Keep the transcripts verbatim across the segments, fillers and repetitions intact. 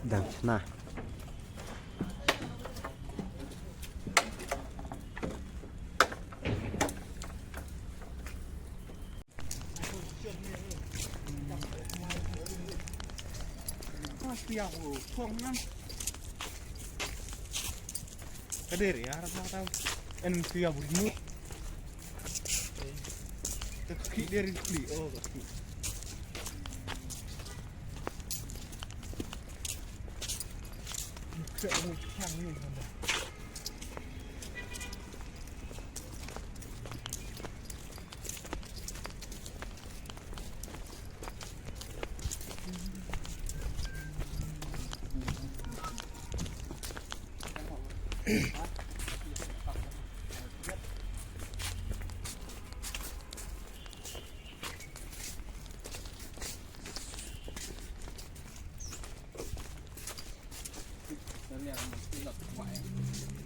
Dang chna. Ka der ïa, rata tau. En tu ïa buri mu. Ka khlieh der, khlieh. Oh, ka khlieh.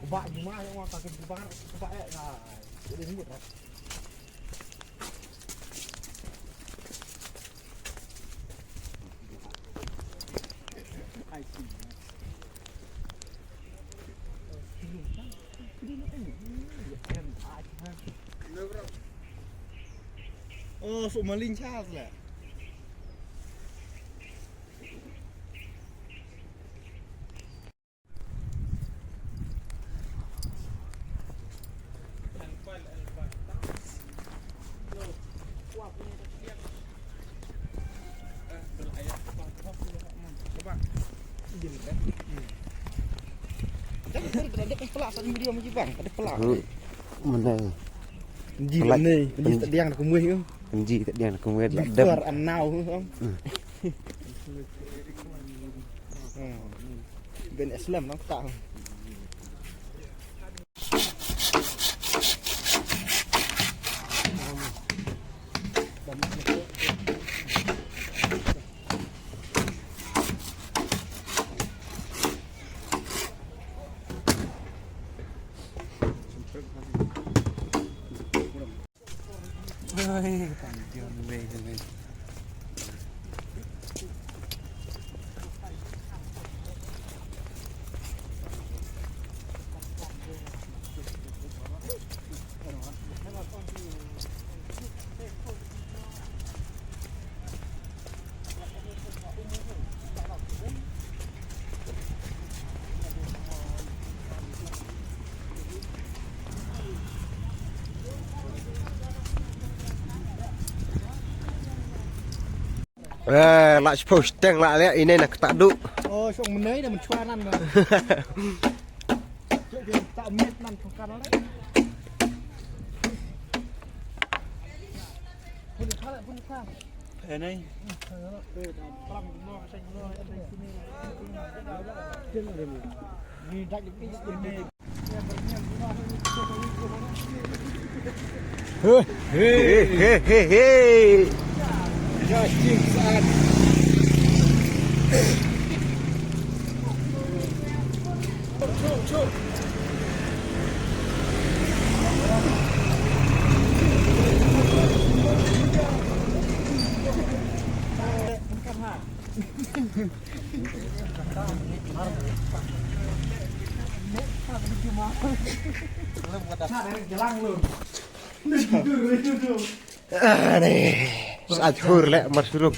Kubah juma, yang orang kaki kubah, kubah eh, nah, jadi ribut lah. Oh, sok maling chas lah. Hmm. Mana? Ji pelak. Ni, ni tak diang nak kumui tu. Ji tak diang nak kumui. Ji tak diang. Suar anau tu. Hmm. Hmm. Ben Islam nang tak. Eh, lah sepuluh seteng lah lihat ini nak tak duk. Oh, sok menai dah mencuaran dah. Sok dia tak met nan tukar lah. Pun kala, pun kala. Eh, nai. He, he, he, he, he. Cacing saat. Cuk, cuk, cuk. Ah, ni. Saat hur lek marsurup.